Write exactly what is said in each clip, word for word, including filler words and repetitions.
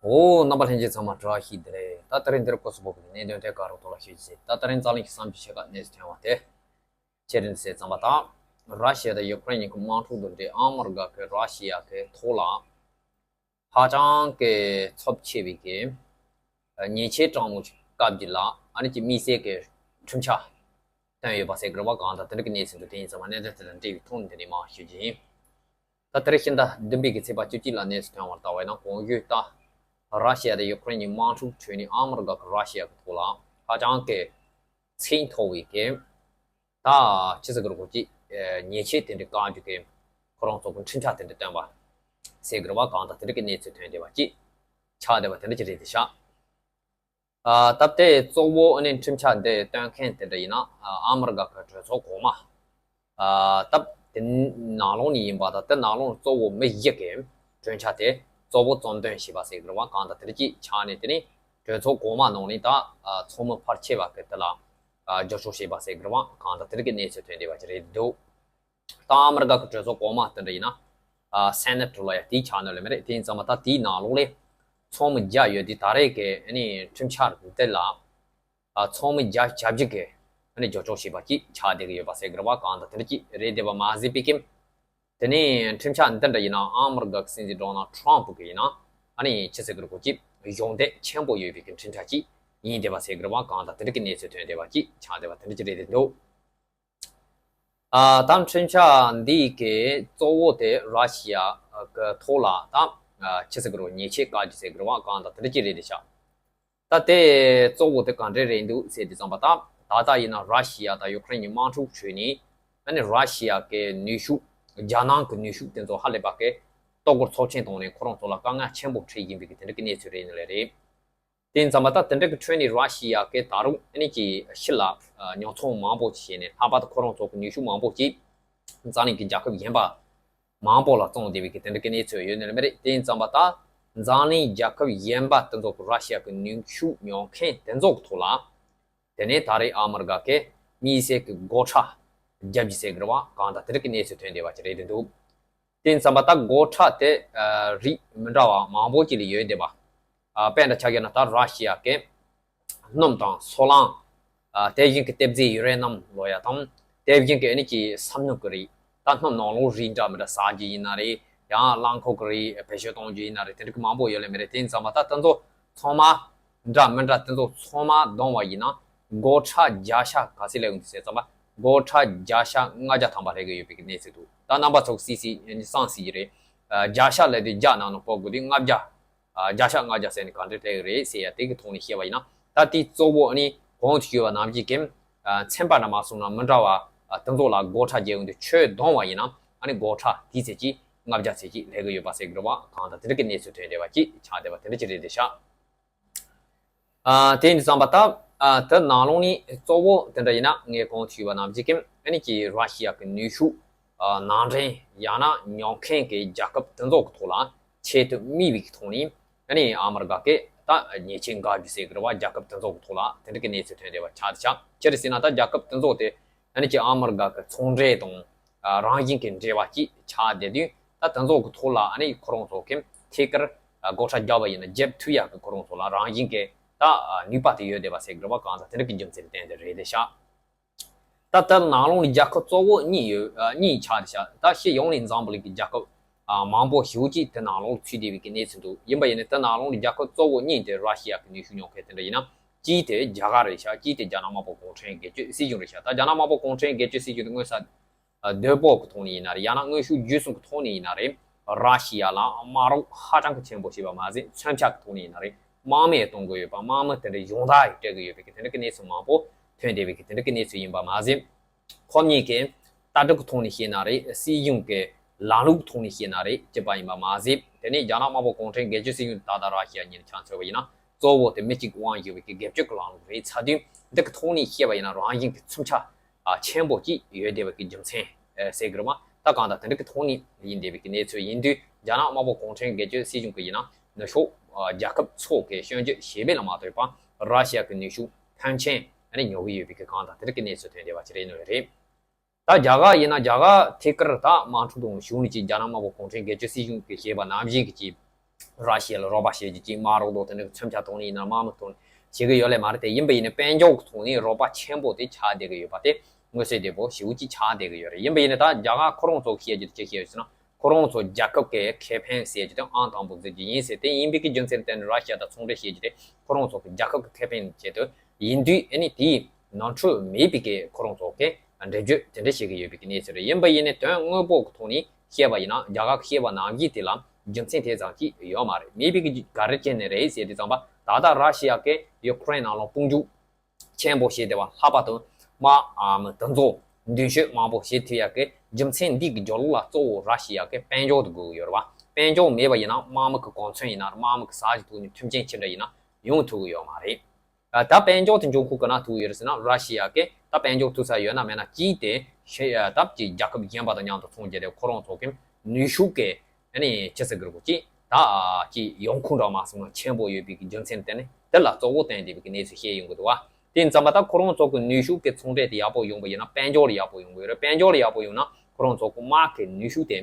འོ། རྣམ་པ་ལྷན་རྒྱས་ཚང་མ་བཀྲ་ཤིས་བདེ་ལེགས། ད་ད་རིང་འདིར་སྐུ་གཟུགས་བོད་ཀྱི་གནད་དོན་ཐད་ཀར་ཐོག་ལ་ཤོད་ཅིག་ད་ད་རིང་རྩ་གླིང་གི་བསམ་སྤྱོད་ཆེ་ཁག་གནས་ཚུལ་ཐོན་པ་དེ། ཆེ་རིན་ཟེར་ཙམ་པ་དང་། ར་ཤི་ཡ་དང་ཡུ་ཁུ་རེན་གཉིས་ཀྱི་དམག་འཁྲུག་དང་འབྲེལ་ཨ་མི་རི་ཀ་གིས་ར་ཤི་ཡ་གི་ཐོག་ལ་ཧ་ཅང་གི་ཚབས་ཆེ་བའི་གི་ཉེས་ཆད་དྲག་མོ་ཞིག་བཀལ་རྒྱུ་ལ་ཨ་ནི་ཀྱི་དམིགས་བསལ་གྱི་ཁྲིམས་ཆད་བཏོན་ཡོད་པ་ཟེར་གི་རེད་བ། གང་ལྟར་དེ་འདྲ་གི་གནས་ཚུལ་འདུག་དེ་ཡིན་ཙང་མ་གནད་དོན་དེ་དང་འབྲེལ་བའི་ཐོག་ནས་འདི་ནས་མར་ཞུ་རྒྱུ་ཡིན། ད་དེ་རིང་ཕྱི་ཟླ་བདུན་པའི་གི་ཚེས་པ་བཅུ་གཅིག་ལ་གནས་ཚུལ་ཐོན་བར་ལྟ་བས་ན་གོང་ཞུས་ལྟར། ར་ཤི་ཡ་དང་ཡུ་ཁུ་རེན་གྱི་དམག་འཁྲུག་ཁྲོད་ནས་ཨ་མི་རི་ཀ་གིས་ར་ཤི་ཡ་གི་ཐོག་ལ་ཧ་ཅང་གི་ཚད་མཐོ་བའི་གི་ད་ཅི་ཟེར་གི་རེད་གོ་ཅི། ཉེས་ཆད་དེ་འདྲ་བཀལ་རྒྱུ་གི་ཁོ་རང་ཚོ་གི་ཁྲིམས་ཆད་དེ་འདྲ་བཏོན་པ་ཟེར་གི་རེད་བ། གང་ལྟར་དེ་འདྲ་གི་གནས་ཚུལ་ཐོན་བསྡད་པ་ཅིག་ཆགས་བསྡད་པ་དེ་འདྲ་ཅིག་རེད་དེ་ཤག་ཨ། སྟབས་དེ་གཙོ་བོ་ཨ་ནི་ཁྲིམས་ཆད་འདི་གཏོང་མཁན་དེ་འདྲ་ཡིན་ན་ཨ་མི་རི་ཀ་གི་གྲོས་ཚོགས་གོང་མ། ཨ། སྟབས་དེ་ནང་ལོགས་ནས་ཡིན་པ་དང་དེ་ནང་ལོགས་གཙོ་བོ་མི་བཞི་གི་གྲོས་འཆར་དེ་གཙོ་བོ་རྩོམ་འདོན་བྱས་པ་ཟེར་གི་རེད་བ། གང་ལྟར་དེ་འདྲ་ཅིག་ཆགས་ནས་དེ་ནས་གྲོས་ཚོགས་གོང་མ་ནང་ནས་ད་ཨ་ཚོགས་མི་ཕལ་ཆེ་བ་གི་དེ་ལ་ཨ་རྒྱབ་སྐྱོར་བྱས་པ་ཟེར་གི་རེད་བ། གང་ལྟར་དེ་འདྲ་གི་གནས་ཚུལ་ཐོན་བསྡད་པ་ཅིག་རེད་འདུག་ད་ཨ་མི་རི་ཀ་གི་གྲོས་ཚོགས་གོང་མ་དེ་འདྲ་ཡིན་ན། ཨ། སེ་ནེ་ཊི་ལ་ཡ་དེའི་ཆ་ནས་ལ་མི་རེད། དེ་ཡིན་ཙང་མ་ད་དེའི་ནང་ལོགས་ལས་ཚོགས་མི་བརྒྱ་ཡོད་དེ་ད་རེས་ཀྱི་ཨ་ནི་ཁྲིམས་འཆར་འདི་ལ། ཨ། ཚོགས་མི་བརྒྱ་ཆ་བཞི་གིས་ཨ་ནི་རྒྱབ་སྐྱོར་བྱས་པ་ཅིག་ཆགས་བསྡད་ཀྱི་ཡོད་པ་ཟེར་གི་རེད་བ། གང་ལྟར་དེ་འདྲ་ཅིག་རེད་བསྡད་པ་མ་ཟད་པའི་ཀྱི། དེ་ནས་ཁྲིམས་འཆར་འདི་འདྲ་ཡིན་ན་ཨ་མི་རི་ཀ་གི་སྲིད་འཛིན་ཌོ་ནལ་ཊམ་ཕུ་གི་ཡིན་ན་ཨ་ནི་ཅི་ཟེར་གི་རེད་གོ་ཅི། གཞོགས་འདེགས་ཆེན་པོ་ཡོད་པའི་ཀྱི་ཁྲིམས་འཆར་ཅིག་ཡིན་བསྡད་པ་ཟེར་གི་རེད་བ། གང་ལྟར་དེ་འདྲ་གི་གནས་ཚུལ་ཐོན་བསྡད་པ་ཅིག་ཆགས་བསྡད་པ་དེ་འདྲ་ཅིག་རེད་བསྡད་འདུག་ཨ། ད་ཁྲིམས་འཆར་འདི་གི་གཙོ་བོ་དེ་ར་ཤི་ཡ་གི་ཐོག་ལ་ད་ཨ་ཅི་ཟེར་གི་རེད། ཉེས་ཆད་བཀལ་རྒྱུ་ཟེར་གི་རེད་བ། གང་ལྟར་དེ་འདྲ་ཅིག་རེད་དེ་ཤག་ད་དེ་གཙོ་བོ་དེ་ག་འདྲས་རེད་འདུག་ཟེར་དུས་ཙམ་པ་ད་ད་ལྟ་ཡིན་ན་ར་ཤི་ཡ་དང་ཡུ་ཁུ་རེན་གྱི་དམག་འཁྲུག་ཁྲོད་ནས་ཨ་ནི་ར་ཤི་ཡ་གི་ནུས་ཤུགས། རྒྱ་ནག་གི་ནུས་ཤུགས་དེ་ཚོ་ཧ་ལས་པ་གི་ལྟོ་གོས་ཚབས་ཆེན་བཏང་ནས་ཁོ་རང་ཚོ་ལ་དཀའ་ངལ་ཆེན་པོ་འཕྲད་བཞིན་པའི་གི་དེ་འདྲ་གི་གནས་ཚུལ་རེད་ནི་ལས་རེད། དེ་ཡིན་ཙམ་པ་ད་དེ་འདྲ་གི་ཁྲོད་ནས་ར་ཤི་ཡ་གིས་ད་རུང་ཨ་ནི་ཀྱི་ཕྱི་ལ་ཉོ་ཚོང་མང་པོ་ཞིག་བྱས་ནས། ལྷག་པར་དུ་ཁོ་རང་ཚོ་གི་ནུས་ཤུགས་མང་པོ་ཞིག་འཛམ་གླིང་གི་རྒྱལ་ཁབ་གཞན་པ་མང་པོ་ལ་བཙོང་བསྡད་པའི་གི་དེ་འདྲ་གི་གནས་ཚུལ་ཡོད་ནི་མ་རེད། དེ་ཡིན་ཙམ་པ་ད་འཛམ་གླིང་རྒྱལ་ཁབ་གཞན་པ་དེ་ཚོ་གི་ར་ཤི་ཡ་གི་ནུས་ཤུགས་ཉོ་མཁན་དེ་ཚོ་གི་ཐོག་ལ་དེ་ནས་ད་རེས་ཨ་མི་རི་ཀ་གིས་དམིགས་བསལ་གི་སྒོ་ཁྲལ་རྒྱག་རྒྱུ་ཟེར་གི་རེད་བ། གང་ལྟར་དེ་འདྲ་གི་གནས་ཚུལ་ཐོན་བསྡད་པ་ཅིག་རེད་འདུག་དེ་ཡིན་ཙམ་པ་ད་སྒོ་ཁྲལ་དེ་ཨ་རིགས་མི་འདྲ་བ་མང་པོ་ཅིག་ལ་ཡོད་བསྡད་པ། ཨ། དཔེ་འདྲ་ཆ་བཞག་ན་ད་ར་ཤི་ཡ་གི་སྣུམ་དང་སོལ་རླངས། ཨ། དེ་བཞིན་གྱི་གཏེར་རྫས་ཡུ་རེ་ནམ་ལོ་ཡ་དང་། དེ་བཞིན་གྱི་ཨ་ནི་ཀྱི་ས་སྣུམ་གྱི་རིགས། ད་སྣུམ་ནང་ལོགས་རིགས་འདྲ་མི་འདྲ་ཟ་རྒྱུ་ཡིན་ན་རེད། ཡང་རླངས་འཁོར་གྱི་རིགས་བེད་སྤྱོད་གཏོང་རྒྱུ་ཡིན་ན་རེད། དེ་འདྲ་གི་མང་པོ་ཡོད་ལེ་མི་རེད། དེ་ཡིན་ཙམ་པ་ད་དེ་ཚོ་ཚང་མ་འདྲ་མི་འདྲ་དེ་ཚོ་ཚང་མ་བསྡོམས་པ་ཡིན་ན་སྒོ་ཁྲལ་བརྒྱ་ཆ་ག་ཚད་སླེབས་ཡོང་དུས་ཟེར་ཙམ་པ་སྒོ་ཁྲལ་བརྒྱ་ཆ་ལྔ་བརྒྱ་ཐམ་པ་སླེབས་ཀྱི་ཡོད་པའི་གནས་ཚུལ་འདུག་ད་རྣམ་པ་ཚོ་སྲིད་སྲིད་སང་སྲིད་ཀྱི་རེད། ཨ། བརྒྱ་ཆ་ལབ་དུས་བརྒྱ་ནང་ནས་ཕབ་དགོས་དུས་ལྔ་བརྒྱ། ཨ། བརྒྱ་ཆ་ལྔ་བརྒྱ་ཟེར་ནས་ག་འདྲ་སླེབས་ཀྱི་རེད་ཟེར་ཡ་དེ་གི་ཐོག་ནས་བཤད་པ་ཡིན་ན། ད་དེ་གཙོ་བོ་ཨ་ནི་གོང་དུ་ཞུས་པ་ནང་བཞིན་གྱི། ཨ། ཚན་པ་འདྲ་མ་སོང་ན་མི་འདྲ་བ། ཨ། དེ་ཚོ་ལ་སྒོ་ཁྲལ་རྒྱག་ཡོང་དུས་ཆོས་བསྡོམས་པ་ཡིན་ན་ཨ་ནི་སྒོ་ཁྲལ་དེ་ཚད་ཅིག་ལྔ་བརྒྱ་ཚད་ཅིག་སླེབས་ཀྱི་ཡོད་པ་ཟེར་གི་རེད་བ། གང་ལྟར་དེ་འདྲ་གི་གནས་ཚུལ་ཐོན་བསྡད་པ་ཅིག་ཆགས་བསྡད་པ་དེ་འདྲ་ཅིག་རེད་དེ་ཤག་ཨ། དེ་ཡིན་དུས་ཙམ་པ་ད། ཨ། དེ་ནང་ལོགས་ནས་གཙོ་བོ་དེ་འདྲ་ཡིན་ན་ངས་གོང་དུ་ཞུས་པ་ནང་བཞིན་གྱི་ཨ་ནི་ཀྱི་ར་ཤི་ཡ་གི་ནུས་ཤུགས། ཨ། ནང་འདྲེན་ཡང་ན་ཉོ་མཁན་གྱི་རྒྱལ་ཁབ་དེ་ཚོ་གི་ཐོག་ལ་ཆེད་དུ་དམིགས་པའི་གི་ཐོག་ནས་ཨ་ནི་ཨ་མི་རི་ཀ་གིས་ད་ཉེས་ཆད་འགེལ་རྒྱུ་ཟེར་གི་རེད་བ། རྒྱལ་ཁབ་དེ་ཚོ་གི་ཐོག་ལ་དེ་འདྲ་གི་གནས་ཚུལ་ཐོན་བསྡད་པ་ཆགས་བསྡད་ཤག་ཅི་རེད་ཟེར་ན་ད་རྒྱལ་ཁབ་དེ་ཚོ་དེ་ཨ་ནི་ཀྱི་ཨ་མི་རི་ཀ་གི་ཚོང་འབྲེལ་དང་། ཨ། རང་བཞིན་གྱི་འབྲེལ་བ་ཅིག་ཆགས་བསྡད་དུས་ད་དེ་ཚོ་གི་ཐོག་ལ་ཨ་ནི་ཁོ་རང་ཚོ་གིས་ཐད་ཀར་སྒོ་ཁྲལ་བརྒྱབ་པ་ཡིན་ན་རྒྱབ་མཐུད་ཡག་གི་ཁོ་རང་ཚོ་ལ་རང་བཞིན་གྱི་ད་ནུས་པ་དེ་ཡོད་བསྡད་པ་ཟེར་གི་རེད་བ། གང་ལྟར་དེ་འདྲ་གི་རྒྱུ་མཚན་བརྟེན་ཏེ་རེད་བསྡད་ཤག་ད་ལྟ་ནང་ལོགས་ནས་རྒྱལ་ཁབ་གཙོ་བོ་གཉིས་ཡོད། ཨ། གཉིས་ཆགས་བསྡད་ཤག་ད་སྤྱི་ཡོངས་ནས་འཛམ་བུ་གླིང་གི་རྒྱལ་ཁབ་ཨ་མང་པོ་ཞེ་པོ་ཅིག་དེ་ནང་ལོགས་ཚུད་བསྡད་པའི་གི་གནས་ཚུལ་འདུག་ཡིན་པ་ཡིན་ནའི་དེ་ནང་ལོགས་ནས་རྒྱལ་ཁབ་གཙོ་བོ་གཉིས་དེ་ར་ཤི་ཡ་གི་ནུས་ཤུགས་ཉོ་མཁན་དེ་འདྲ་ཡིན་ན། གཅིག་དེ་རྒྱ་གར་རེད་ཤག་གཅིག་དེ་རྒྱ་ནག་དམར་པོ་གུང་ཁྲན་སྒེར་གཅོད་སྲིད་གཞུང་རེད་ཤག་ད་རྒྱ་ནག་དམར་པོ་གུང་ཁྲན་སྒེར་གཅོད་སྲིད་གཞུང་དེ་མངོན་གསལ་ཨ་ཟློས་ཕོགས་ཀྱི་ཐོག་ནས་ཡིན་ན་རེད། ཡང་ན་དངོས་ཤུགས་བརྒྱུད་གསུམ་གྱི་ཐོག་ནས་ཡིན་ན་རེད། ར་ཤི་ཡ་ལ་དམག་རོགས་ཧ་ཅང་གི་ཆེན་པོ་བྱས་པ་མ་ཟད་མཚོན་ཆ་གི་ཐོག་ནས་ཡིན་ན་རེད། དམག་མི་གཏོང་གི་ཡོད་པ། དམག་མི་དེ་འདྲའི་གཞུང་བདག་ཡང་སྤྲད་ཀྱི་ཡོད་པའི་གི་དེ་འདྲ་གི་གནས་ཚུལ་མང་པོ་ཐོན་བསྡད་པའི་གི་དེ་འདྲ་གི་གནས་ཚུལ་ཡིན་པ་མ་ཟད། ཁོ་གཉིས་ཀྱི་ལྟ་གྲུབ་ཀྱི་ཐོག་ནས་བཤད་ན་རེད། སྲིད་གཞུང་གི་ལམ་ལུགས་ཀྱི་ཐོག་ནས་བཤད་ན་རེད། གཅིག་པ་ཡིན་པ་མ་ཟད། དེ་ནས་རྒྱ་ནག་དམར་པོ་གུང་ཁྲན་སྒེར་གཅོད་སྲིད་གཞུང་ད་ལྟ་ར་ཤི་ཡ་གཉིས་ལ་ཆ་མཚོན་པ་ཡིན་ན་གཙོ་བོ་དེ་མི་གཅིག་དབང་བྱེད་པའི་གི་སྒེར་གཅོད་ཀྱི་ལམ་ལུགས་རེད་ཚར་དུས། འདི་གི་ཐོག་ནས་བཤད་པ་ཡིན་ན་རང་བཞིན་གྱི་མཚོན་ཆ་ཨ་ཆེན་པོ་གཅིག་ཡོད་བསྡད་པའི་གི་རྒྱུ་མཚན་ཨ་ཟེར་གི་རེད་མ། ད་གང་ལྟར་དེ་འདྲ་གི་ཐོག་ནས་ཡིན་བསྡད་པའི་གི་གནས་ཚུལ་ཡིན་དུས། རྒྱ་ནག་དམར་པོ་གུང་ཁྲན་སྒེར་གཅོད་སྲིད་གཞུང་གི་ཡིན་ན་ནུབ་ཕྱོགས་ཨ་རྒྱལ་ཁབ་ཚོ་གི་སྐྱོན་བརྗོད་བྱས་པ་ལ་མ་ལྟོས་པར་ར་ཤི་ཡ་གི་ནུས་ཤུགས་ཕོན་ཆེན་ཨ་ནི་ཉོ་གི་ཡོད་པའི་གི་གང་ལྟར་དེ་འདྲ་གི་གནས་ཚུལ་ཐོན་བསྡད་པ་ཅིག་རེད་ནོ་རེད། ད་རྒྱ་གར་ཡིན་ན་རྒྱ་གར་ཐད་ཀར་ད་དམག་འཁྲུག་དང་ཞུགས་ནས་ཀྱི་རྒྱ་ནག་དམར་པོ་གུང་ཁྲན་སྒེར་གཅོད་སྲིད་གཞུང་གིས་བཤད་པ་ནང་བཞིན་གྱི་ཀྱི་ ར་ཤི་ཡ་ལ་རོགས་པ་བྱེད་རྒྱུ་ཅིག་དམག་རོགས་དང་དེ་འདྲ་མཚོན་ཆ་ཐོག་ནས་ཡིན་ན་དམག་མི་ཐོག་ནས་བྱེད་ཀྱི་ཡོད་ལེ་མ་རེད་དེ། ཡིན་པ་ཡིན་ན་དཔལ་འབྱོར་གྱི་ཐོག་ནས་རོགས་པ་ཆེན་པོ་དེ་ཆགས་བསྡད་ཀྱི་ཡོད་པ་དེ་མངོན་གསལ་དོད་པོ་ཞེ་པོ་ཅིག་ཆགས་བསྡད་ཀྱི་ཡོད་རེད། ཡིན་པ་ཡིན་ན་ད་རྒྱ་གར་ཁོ་རང་ཚོ་བཤད་རྒྱུ་དེ་ཅི་བཤད་ཡོད་ཟེར་ན། ཁོ་རང་ཚོ་རྒྱལ་ཁབ་ཀྱི་ཁེ་ཕན་ཟེར་རྒྱུ་དེ་ཨང་དང་པོ་འཛིན་རྒྱུ་ཡིན་ཟེར། དེ་ཡིན་པའི་གི་རྒྱུ་མཚན་དེ་ནི་ར་ཤི་ཡ་དང་ཚོང་འབྲེལ་བྱེད་རྒྱུ་དེ་ཁོ་རང་ཚོ་གི་རྒྱལ་ཁབ་ཀྱི་ཁེ་ཕན་ཆེད་དུ་ཡིན་དུས། ཨ་ནི་དེའི་ནོར་འཁྲུལ་མེད་པའི་གི་ཁོ་རང་ཚོ་གི་འགྲེལ་བརྗོད་དེ་འདྲ་བྱེད་ཀྱི་ཡོད་པའི་གི་གནས་ཚུལ་རེད། ཡིན་པ་ཡིན་ནའི་དོན་དངོས་པོ་གི་ཐོག་ནས་བཤད་པ་ཡིན་ན་རྒྱ་གར་གྱི་བཤད་པ་ནང་བཞིན་དེ་ལ་རྒྱུ་མཚན་དེ་ཙམ་ཅིག་ཡོད་མ་རེད། མེད་པའི་གི་ག་རེ་བྱས་ནས་རེད་ཟེར་དུས་ཙམ་པ། ད་ལྟ་ར་ཤི་ཡ་གི་ཡུ་ཀེ་རེན་ནང་ལ་དཔུང་འཇུག་ཆེན་པོ་བྱས་ཏེ་བ་ལྷག་པར་དུ་དམག་ཨམ་དེ་ཚོ་མདུན་སྐྱོད་མང་པོ་བྱེད་ཐུབ་ཡག་གི་རྒྱུ་མཚན་འདི་གི་རྒྱབ་ལོགས་ལ་གཙོ་བོ་ར་ཤི་ཡ་གི་དཔལ་འབྱོར་དེ་དགོས་ཀྱི་ཡོད་རེད་བ། དཔལ་འབྱོར་མེད་པ་ཡིན་ན་དམག་མི་གི་གོ་མཚོན་ཡིན་ན་རེད། དམག་མི་གི་ཟ་རྒྱུ་དེ་ནི་མཐུན་རྐྱེན་ཅི་འདྲ་ཡིན་ན་ཡོང་ཐུབ་ཀྱི་ཡོད་མ་རེད། ད་དཔལ་འབྱོར་དེ་འབྱུང་ཁུངས་ག་ན་ཐུག་ཡོད་རེད་ཟེར་ན། ར་ཤི་ཡ་གི་ད་དཔལ་འབྱོར་ཐུག་ས་ཡོད་ན་མེད་ན་གཅིག་དེ་ཤེས་ཡ་ད་ཀྱི་རྒྱལ་ཁབ་གཞན་པ་དང་མཉམ་དུ་ཚོང་རྒྱག་དེ་ཁོ་རང་ཚོ་གི་ནུས་ཤུགས་གི་ཨ་ནི་ཅི་ཟེར་དགོས་རེད་གོ་ཅིག་ད་ཅི་ཡོང་ཁུངས་འདྲ་མ་སོང་ན་ཆེན་པོ་ཡོད་པའི་གི་རྒྱུ་མཚན་དེ་ནི་དེ་ལ་གཙོ་བོ་བསྟན་བསྡད་པའི་གི་གནས་ཚུལ་བཤད་ཡོང་གི་འདུག་བ། དེ་ཙམ་པ་ད་ཁོ་རང་ཚོ་གི་ནུས་ཤུགས་གི་ཚོང་འབྲེལ་དེ་ཡག་པོ་ཡོང་པ་ཡིན་ན་དཔལ་འབྱོར་ལ་ཡག་པོ་ཡོང་གི་ཡོད་རེད། དཔལ་འབྱོར་ལ་ཡག་པོ་ཡོང་ན་ཁོ་རང་ཚོ་གི་དམག་གི་ནུས་ཤུགས་དེ་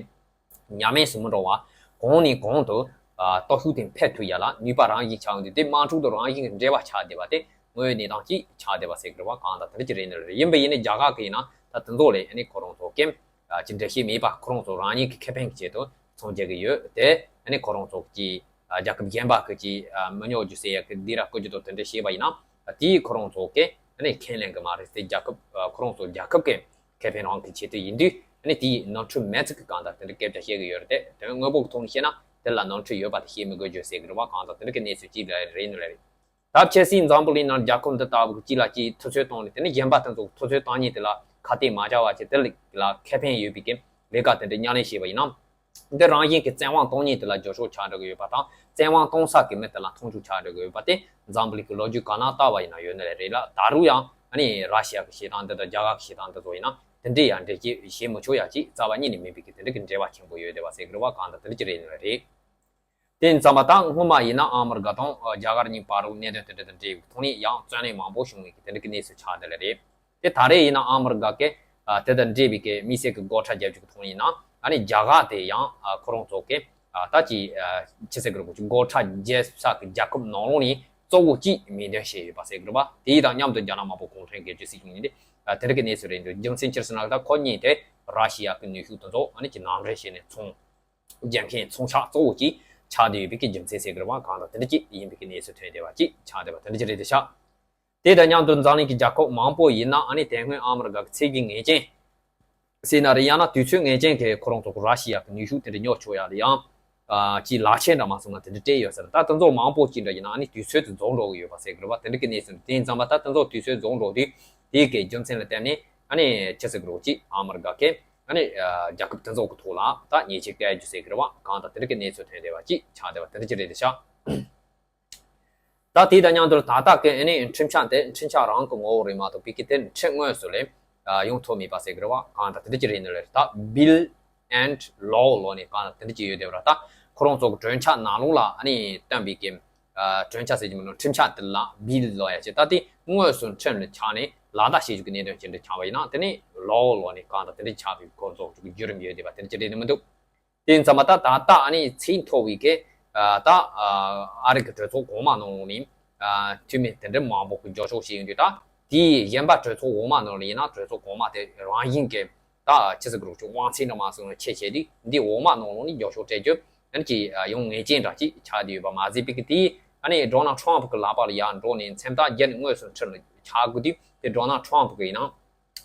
ཉམས་དམས་སུ་མི་འགྲོ་བ། གོང་ནས་གོང་དུ་ཨ་སྟོབས་ཤུགས་དེ་འཕེལ་ཐུབ་ཡ་ལ་ནུས་པ་རང་བཞིན་ཆགས་ཡོང་དུས་དེ་དམག་འཁྲུག་དང་རང་བཞིན་གྱི་འབྲེལ་བ་ཆགས་བསྡད་པ་དེ་དངོས་ཡོད་གནས་སྟངས་ཅིག་ཆགས་བསྡད་པ་ཟེར་གི་རེད་བ། གང་ལྟར་དེ་འདྲ་ཅིག་རེད་ནི་རེད། ཡིན་པ་ཡིན་ནའི་རྒྱ་གར་གི་ཡིན་ན་ད་དེ་ཚོ་ལས་ཨ་ནི་ཁོ་རང་ཚོ་ཀེམ་ཨ་ཅི་འགྲེལ་བཤད་མེད་པ་ཁོ་རང་ཚོ་རང་ཉིད་ཀྱི་ཁེ་ཕན་གྱི་ཆེད་དུ་ཚོང་རྒྱག་གི་ཡོད་དེ། ཨ་ནི་ཁོ་རང་ཚོ་གི་ཨ་རྒྱལ་ཁབ་གཞན་པ་གི་ཅིག་ཨ་མི་ཉོ་རྒྱུ་ཟེར་ཡ་གི་འདི་ར་བཀོད་རྒྱུ་དང་དེ་འདྲ་བྱས་པ་ཡིན་ན་དེའི་ཁོ་རང་ཚོ་གི་ཨ་ནི་ཁས་ལེན་གི་མ་རེད་དེ། རྒྱལ་ཁབ་ཨ་ཁོ་རང་ཚོ་རྒྱལ་ཁབ་གི་ཁེ་ཕན་རང་གི་ཆེད་དུ་ཡིན་དུས་ཨ་ནི་དེའི་ནོར་འཁྲུལ་མེད་ཚུལ་གྱི་གང་ལྟར་དེ་འདྲ་སྐད་ཆ་བཤད་ཀྱི་ཡོད་རེད་དེ། དོན་དངོས་པོ་གི་ཐོག་ནས་བཤད་ན་དེ་ལ་ནོར་འཁྲུལ་ཡོད་པ་དེ་བཤད་མི་དགོས་རྒྱུ་ཟེར་གི་རེད་བ། གང་ལྟར་དེ་འདྲ་གི་གནས་ཚུལ་ཅིག་རེད་ནི་རེད། ད་ཆབ་སྲིད་འཛམ་བུ་གླིང་ནང་རྒྱལ་ཁབ་འདི་ལྟ་བུ་གི་གཅིག་ལ་གཅིག་ཐུབ་ཚོད་གཏོང་ནས་དེ་ནས་གཞན་པ་དེ་ཚོ་ཐུབ་ཚོད་གཏོང་མཁན་དེ་ལ་ཁ་གཏད་མ་བཅག་པ་བྱས་དེ་ལ་ཁེ་ཕན་ཡོད་པའི་གི་ལས་ཀ་དེ་འདྲ་གཉའ་ལེན་བྱས་པ་ཡིན་ན། འདི་རང་བཞིན་གྱི་བཙན་དབང་གཏོང་མཁན་དེ་ལ་རྒྱབ་སྐྱོར་ཆགས་འགྲོ་གི་ཡོད་པ་དང་བཙན་དབང་གཏོང་ས་གི་མི་དེ་ལ་མཐོང་ཆུང་ཆགས་འགྲོ་གི་ཡོད་པ་དེ་འཛམ་བུ་གླིང་གི་ལོ་རྒྱུས་ག་ན་ལྟ་བ་ཡིན་ན་ཡོད་ནི་རེད་ལ། ད་རུང་ཡང་ཨ་ནི་ར་ཤི་ཡ་གི་བྱེད་སྟངས་འདི་དང་རྒྱ་གར་གི་བྱེད་སྟངས་འདི་ཚོ་ཡིན་ན་དེ་འདྲའི་ཡང་འགྲེལ་བཤད་བྱེད་མི་ཆོག་ཡ་ཅིག་རྩ་བ་ཉིད་ནས་མིན་པའི་གི་དེ་འདྲ་གི་འབྲེལ་བ་ཆེན་པོ་ཡོད་བསྡད་པ་ཟེར་གི་རེད་བ། གང་ལྟར་དེ་འདྲ་ཅིག་རེད་ནི་རེད། དེ་ཙམ་པ་ད་སྔོན་མ་ཡིན་ན་ཨ་མི་རི་ཀ་དང་རྒྱ་གར་གཉིས་བར་དུ་གནད་དོན་དེ་འདྲ་དང་འབྲེལ་བའི་ཐོག་ནས་ཡང་བཙན་གནོན་མང་པོ་བྱུང་བའི་གི་དེ་འདྲ་གི་གནས་ཚུལ་ཆགས་བསྡད་ལེ་རེད། དེ་ད་རེས་ཡིན་ན་ཨ་མི་རི་ཀ་གི་ཨ་དེ་དང་འབྲེལ་བའི་གི་དམིགས་བསལ་གི་སྒོ་ཁྲལ་རྒྱབ་རྒྱུ་གི་ཐོག་ནས་ཡིན་ན་ཨ་ནི་རྒྱ་གར་དེ་ཡང་ཨ་ཁོ་རང་ཚོ་གི་ཨ་ད་ཅི་ཨ་ཅི་ཟེར་གི་རེད་གོ་ཅིག་སྒོ་ཁྲལ་རྒྱག་ས་གི་རྒྱལ་ཁབ་ནང་ལོགས་ནས་གཙོ་བོ་གཅིག་མིང་འདོན་བྱས་ཡོད་པ་ཟེར་གི་རེད་པ། དེ་དང་མཉམ་དུ་རྒྱ་ནག་དམར་པོ་གུང་ཁྲན་གྱི་སྒེར་གཅོད་སྲིད་གཞུང་ཡིན་ཏེ་ཨ་དེ་འདྲ་གི་གནས་ཚུལ་རེད་འདུག་རྒྱུ་མཚན་ཅི་ཟེར་ན་ད་ཁོ་གཉིས་དེ་ར་ཤི་ཡ་གི་ནུས་ཤུགས་དེ་ཚོ་ཨ་ནི་ཅིག་ནང་འདྲེན་བྱས་ནས་ཚོང་རྒྱག་མཁན་ཚོང་ཆག་གཙོ་བོ་གཅིག་ཆགས་བསྡད་ཡོད་པའི་གི་རྒྱུ་མཚན་ཟེར་གི་རེད་པ། གང་ལྟར་དེ་འདྲ་གཅིག་ཡིན་པའི་གི་གནས་ཚུལ་ཐོན་བསྡད་པ་གཅིག་ཆགས་བསྡད་པ་དེ་འདྲ་གཅིག་རེད་དེ་ཤག་དེ་དང་མཉམ་དུ་འཛམ་གླིང་གི་རྒྱལ་ཁབ་མང་པོ་ཡིན་ན་ཨ་ནི་དེ་སྔོན་ཨ་མི་རི་ཀ་གི་ཚད་གཞི་ངེས་ཅན་ཟེར་ན་རེད། ཡང་ན་དུས་ཚོད་ངེས་ཅན་གྱི་ཁོ་རང་ཚོ་གི་ར་ཤི་ཡ་གི་ནུས་ཤུགས་དེ་འདྲ་ཉོ་ཆོག་ཡ་ལ་ཡང་ཨ་ཅིག་ལག་ཆས་འདྲ་མ་སོང་ན་དེ་འདྲ་སྤྲད་ཡོད་ཟེར། ད་དེ་ཚོ་མང་པོ་ཅིག་འདྲ་ཡིན་ན་ཨ་ནི་དུས་ཚོད་དེ་རྫོགས་འགྲོ་གི་ཡོད་པ་ཟེར་གི་རེད་པ། དེ་འདྲ་གི་གནས་ཚུལ་དེ་ཡིན་ཙམ་པ་ད་དེ་ཚོ་དུས་ཚོད་རྫོགས་འགྲོ་དུས་དེའི་གི་རྒྱུ་མཚན་ལ་བརྟེན་ནས་ཨ་ནི་ཅི་ཟེར་གི་རེད་གོ་ཅིག་ཨ་མི་རི་ཀ་གི་ཨ་ནི་ཨ་རྒྱལ་ཁབ་དེ་ཚོ་གི་ཐོག་ལ་ད་ཉེས་ཆད་བཀལ་རྒྱུ་ཟེར་གི་རེད་པ། གང་ལྟར་དེ་འདྲ་གི་གནས་ཚུལ་ཐོན་བསྡད་པ་ཅིག་ཆགས་བསྡད་པ་དེ་འདྲ་ཅིག་རེད་དེ་ཤག་ད་དེ་དང་མཉམ་དུ་ད་ལྟ་གི་ཨ་ནི་ཁྲིམས་འཆར་དེ་ཁྲིམས་འཆར་རང་གི་ངོ་བོ་རེད་མ་གཏོགས་ཕ་གི་དེ་ཁྲིམས་དངོས་སུ་ལས་ཡོང་ཐུབ་མེད་པ་ཟེར་གི་རེད་པ། གང་ལྟར་དེ་འདྲ་ཅིག་རེད་ནི་རེད། ད་Bill and Law ལོ་ནས་གང་ལྟར་དེ་འདྲ་ཅིག་ཡོད་བསྡད་པ་རེད། ད་ཁོ་རང་ཚོ་གི་གྲོས་འཆར་ནང་ལོགས་ལ་ཨ་ནི་བཏོན་པའི་གི་ཨ་གྲོས་འཆར་ཟེར་གྱི་མིན་ནོ། ཁྲིམས་འཆར་དེ་ལ་Bill ལོ་ཡ་ཅེ་ད་དེ་དངོས་སུ་ཁྲིམས་ལ་ཆགས་ནས་ལག་བསྟར་བྱེད་རྒྱུ་གི་གནད་དོན་ཅི་འདྲ་ཆགས་པ་ཡིན་ན་དེ་ནི་Law ལོ་ནས་གང་ལྟར་དེ་འདྲ་ཆགས་པའི་ཁོ་ཚོ་གི་བརྒྱུད་རིམ་ཡོད་བསྡད་པ་དེ་འདྲ་ཅིག་རེད་ནི་མི་འདུག་དེ་ཡིན་ཙམ་པ་ད་ད་ལྟ་ཨ་ནི་ཚད་མཐོ་བའི་གི་ཨ་ད་ཨ་ཨ་རི་གི་གྲོས་ཚོགས་གོང་མ་ནང་ལོགས་ནས་ཨ་འཐུས་མི་དེ་འདྲ་མང་པོ་གི་འཇོག་ཕྱོགས་ཤིག་ཡིན་དུས། ད་དེའི་གཞན་པ་གྲོས་ཚོགས་འོག་མ་ནང་ལ་ཡིན་ན་གྲོས་ཚོགས་གོང་མ་དེ་རང་བཞིན་གི་ད་ཅི་ཟེར་གི་རེད་གོ་ཅིག་དབང་ཚད་འདྲ་མ་སོང་ནས་ཆེ་ཆེ་དུས་འདི་འོག་མ་ནང་ལོགས་ནས་འཇོག་ཕྱོགས་སྤྲད་རྒྱུ་ཨ་ནི་ཅིག་ཡོང་ངེས་ཅན་འདྲ་ཅིག་ཆགས་བསྡད་ཡོད་པ་མ་ཟད་པའི་གི་དེ་ཨ་ནི་Donald Trump གི་ལག་པ་ལ་ཡར་འགྲོ་ནས་མཚན་རྟགས་བརྒྱབ་ནས་དངོས་སུ་ཁྲིམས་ལ་ཆགས་དགོས་དུས་དེ་Donald Trump གི་ཡིན་ན།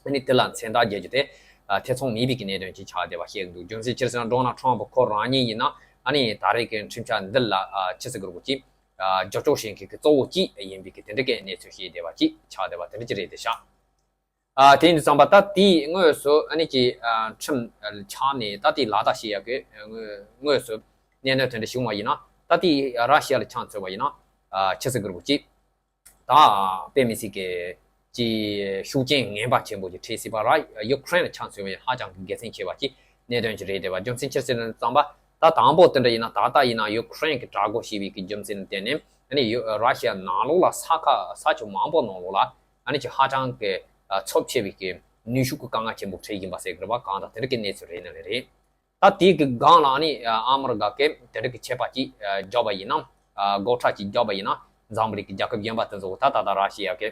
ཨ་ནི་དེ་ལ་མཚན་རྟགས་རྒྱག་རྒྱུ་དེ་ཨ་ཐེ་ཚོམ་མེད་པའི་གི་གནད་དོན་ཅིག་ཆགས་བསྡད་པ་བཤད་ཀྱི་འདུག་རྒྱུ་མཚན་ཅི་ཟེར་ན་Donald Trump ཁོ་རང་ཉིད་ཡིན་ན་ཨ་ནི་ད་རེས་ཀྱི་ཁྲིམས་འཆར་འདི་ལ་ཨ་ཅི་ཟེར་དགོས་རེད་གོ་ཅིག་ཨ་རྒྱབ་སྐྱོར་བྱེད་མཁན་གྱི་གཙོ་བོ་གཅིག་ཡིན་པའི་གི་དེ་འདྲ་གི་གནས་ཚུལ་བཤད་བསྡད་པ་ཅིག་ཆགས་བསྡད་པ་དེ་འདྲ་ཅིག་རེད་དེ་ཤག་ཨ་དེ་ཡིན་དུས་ཙམ་པ་ད་དེའི་དངོས་སུ་ཨ་ནི་ཅིག་ཨ་ཁྲིམས་ཆགས་ནས་ད་དེ་ལག་བསྟར་བྱེད་ཡག་གི་དངོས་དངོས་སུ་གནད་དོན་དེ་འདྲ་བྱུང་བ་ཡིན་ན་ད་དེ་ར་ཤི་ཡ་ལ་ཆ་མཚོན་པ་ཡིན་ན་ཨ་ཅི་ཟེར་དགོས་རེད་གོ་ཅིག་ད་དཔེ་མི་སྲིད་ཀྱི་ཅིག་ཤུགས་རྐྱེན་ངན་པ་ཆེན་པོ་ཅིག་འཕྲད་སྲིད་པ་ར། ཡུ་ཀེ་རེན་ལ་ཆ་མཚོན་པ་ཡིན་ན་ཧ་ཅང་གི་དགེ་མཚན་ཆེ་བ་ཅིག་གནད་དོན་ཅིག་རེད་བསྡད་པ། རྒྱུ་མཚན་ཅི་ཟེར་ན་ཙམ་པ་ད་དང་པོ་དེ་འདྲ་ཡིན་ན་ད་ལྟ་ཡིན་ན་ཡུ་ཀེ་རེན་གྱིས་དྲག་རྒོལ་བྱས་པའི་གི་རྒྱུ་མཚན་ལ་བརྟེན་ནས་ཨ་ནི་ཡུ་ར་ཤི་ཡ་ནང་ལོགས་ལ་ས་ཁ་ས་ཕྱོགས་མང་པོ་ནང་ལོགས་ལ་ཨ་ནི་ཅིག་ཧ་ཅང་གི་ཚབས་ཆེ་བའི་གི་ནུས་ཤུགས་ཀྱི་དཀའ་ངལ་ཆེན་པོ་འཕྲད་བཞིན་པ་ཟེར་གི་རེད་པ། གང་ལྟར་དེ་འདྲ་གི་གནས་ཚུལ་རེད་ནི་རེད། ད་དེའི་གི་སྒང་ལ་ནི་ཨ་མི་རི་ཀ་གི་དེ་འདྲ་གི་ཆད་པ་ཅིག་ཨ་བརྒྱབ་པ་ཡིན་ན། ཨ་སྒོ་ཁྲལ་ཅིག་བརྒྱབ་པ་ཡིན་ན། འཛམ་བུ་གླིང་གི་རྒྱལ་ཁབ་གཞན་པ་དེ་ཚོ་ད་ད་ལྟ་ར་ཤི་ཡ་གི་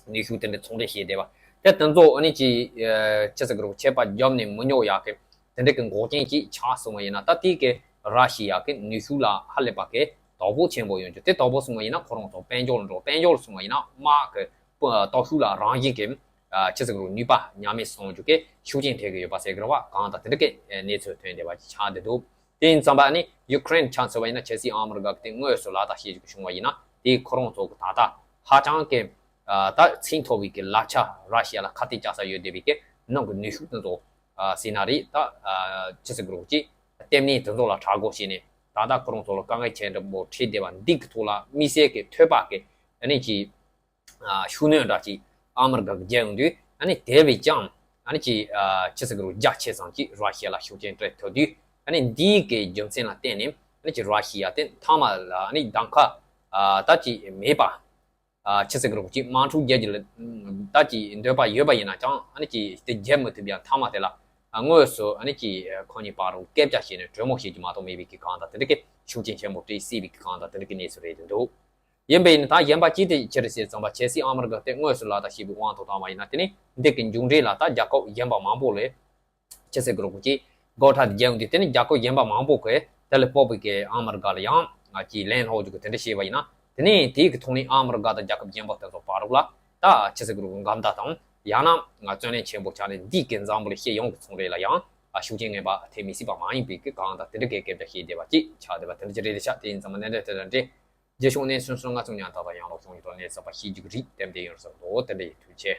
ནུས་ཤུགས་དེ་འདྲ་ཚོང་འབྲེལ་བྱས་བསྡད་པ་དེ་དེ་ཚོ་ཨ་ནི་ཅིག་ཨ་ཅི་ཟེར་གི་རེད། ཆད་པ་བརྒྱབ་ནས་མི་ཉོ་ཡ་གི་དེ་འདྲ་གི་འགོག་རྐྱེན་ཅིག་ཆགས་སོང་བ་ཡིན་ན། ད་དེའི་གི་ར་ཤི་ཡ་གི་ནུས་ཤུགས་ལ་ཧ་ལས་པ་གི་དོ་ཕོག་ཆེན་པོ་ཡོང་རྒྱུ་དེ་དོ་ཕོག་སོང་བ་ཡིན་ན། ཁོ་རང་ཚོ་དཔལ་འབྱོར་འགྲོ། དཔལ་འབྱོར་སོང་བ་ཡིན་ན་དམག་གི་སྟོབས་ཤུགས་ལ་རང་བཞིན་གྱི་ཨ་ཅི་ཟེར་གི་རེད། ནུས་པ་ཉམས་དམས་སོང་རྒྱུ་གི་ཤུགས་རྐྱེན་ཐེབས་ཀྱི་ཡོད་པ་ཟེར་གི་རེད་བ། གང་ལྟར་དེ་འདྲ་གི་གནས་ཚུལ་ཐོན་བསྡད་པ་ཅིག་ཆགས་བསྡད་འདུག་དེ་ཡིན་ཙམ་པ་ནི་ཡུ་ཀེ་རེན་ཆ་མཚོན་པ་ཡིན་ན། གལ་སྲིད་ཨ་མི་རི་ཀ་གི་དེ་དངོས་སུ་ལག་བསྟར་བྱེད་རྒྱུ་བྱུང་བ་ཡིན་ན། དེ་ཁོ་རང་ཚོ་གི་ད་ལྟ་ཧ་ཅང་གི་ཨ་ད་ཚིག་མཐོ་བའི་གི་ལག་ཆ། ར་ཤི་ཡ་ལ་ཁ་གཏད་བཅག་ས་ཡོད་བསྡད་པའི་གི་ནང་གི་ནུས་ཤུགས་དེ་ཚོ་ཨ་ཟེར་ན་རེད། ད་ཨ་ཅི་ཟེར་གི་རེད། ཅིག་ལྟེ་གནས་དེ་ཚོ་ལ་དྲག་རྒོལ་བྱས་ནས། ད་ལྟ་ཁོ་རང་ཚོ་ལ་དཀའ་ངལ་ཆེན་པོ་འཕྲད་བསྡད་པ་འདི་གི་ཐོག་ལ་དམིགས་བསལ་གྱི་ཐོད་པ་གི་ཨ་ནི་ཅིག་ཨ་ཤུགས་སྣོན་འདྲ་ཅིག་ཨ་མི་རི་ཀ་གིས་རྒྱག་ཡོང་དུས། ཨ་ནི་དེ་བས་ཀྱང་ཨ་ནི་ཅིག་ཨ་ཅི་ཟེར་གི་རེད། རྒྱ་ཆེ་ཙམ་ཅིག་ར་ཤི་ཡ་ལ་ཤུགས་རྐྱེན་སྤྲད་ཐུབ་དུས། ཨ་ནི་འདིའི་གི་རྒྱུ་མཚན་ལ་བརྟེན་ནས་ཨ་ནི་ཅིག་ར་ཤི་ཡ་དེ་མཐའ་མ་ལ་ཨ་ནི་གདམ་ཁ་ཨ་ད་ཅིག་མེད་པ། ཨ་ཅི་ཟེར་གི་རེད། ཅིག་དམག་འཁྲུག་རྒྱག་རྒྱུ་ལ་ད་ཅིག་འདོད་པ་ཡོད་པ་ཡིན་ན་ཀྱང་། ཨ་ནི་ཅིག་དེ་རྒྱག་མི་ཐུབ་ཡ། མཐའ་མ་དེ་ལ་ཨ་དངོས་སུ་ཨ་ནི་ཅིག་ཁོ་གཉིས་བར་རུ་སྐད་ཆ་བྱས་ནས་གྲོས་མོལ་བྱེད་རྒྱུ་མ་གཏོགས་མེད་པའི་གི་གང་ལྟར་དེ་འདྲ་གི་ཤུགས་རྐྱེན་ཆེན་པོ་སྤྲད་སྲིད་པའི་གི་གང་ལྟར་དེ་འདྲ་གི་གནས་ཚུལ་རེད་འདུག་ཡིན་པས་ནི་ད་གཞན་པ་ཅིག་དེ་ཅི་རེད་ཟེར་ཙམ་པ། གལ་སྲིད་ཨ་མི་རི་ཀ་དེ་དངོས་སུ་ལག་བསྟར་བྱེད་པའི་དབང་དུ་བཏང་བ་ཡིན་ན། དེ་ནི་འདི་གི་མཇུག་འབྲས་ལ་ད་རྒྱལ་ཁབ་གཞན་པ་མང་པོ་ལས་ཅི་ཟེར་གི་རེད། ཅིག་སྒོ་ཁྲལ་དེ་རྒྱག་ཡོང་དུས། དེ་ནི་རྒྱལ་ཁབ་གཞན་པ་མང་པོ་གིས་དེ་ལས་སྤོབས་པའི་གི་ཨ་མི་རི་ཀ་ལ་ཡང་ཅིག་ལན་སློག་རྒྱུ་གི་དེ་འདྲ་བྱས་པ་ཡིན་ན། དེ་ནི་དེའི་གི་ཐོག་ནས་ཨ་མི་རི་ཀ་དང་རྒྱལ་ཁབ་གཞན་པ་དེ་ཚོ་བར་རུ་ལ་ད་ཅི་ཟེར་གི་རེད། འགལ་ཟླ་དང་ཡང་ན་བརྩོན་ལེན་ཆེན་པོ་བྱས་ནས། འདི་གི་འཛམ་བུ་གླིང་སྤྱི་ཡོངས་ཀྱི་ཚོང་འབྲེལ་ལ་ཡང་ཤུགས་རྐྱེན་ངན་པ་ཐེབས་མི་སྲིད་པ་མ་ཡིན་པའི་གི་གང་ལྟར་དེ་འདྲ་གི་སྐད་ཆ་བཤད་བསྡད་པ་ཅིག་ཆགས་བསྡད་པ་དེ་འདྲ་ཅིག་རེད་ཤག་དེ་ཡིན་ཙང་མ་གནད་འགག་དེ་དང་འབྲེལ། རྗེས་ཕྱོགས་གནས་ཚུལ་སོགས་ང་ཚོ་མཉམ་དུ་ཡང་ལོག་བྱུང་ཡོད་དོ། གནས་ཚུལ་པ་ཤེས་རྒྱུ་རིགས་ལྟེམ་དེ་ཡོང་བསམ་འདུག་དེ་འདྲ་ཡིན། ཐུགས་རྗེ་ཆེ།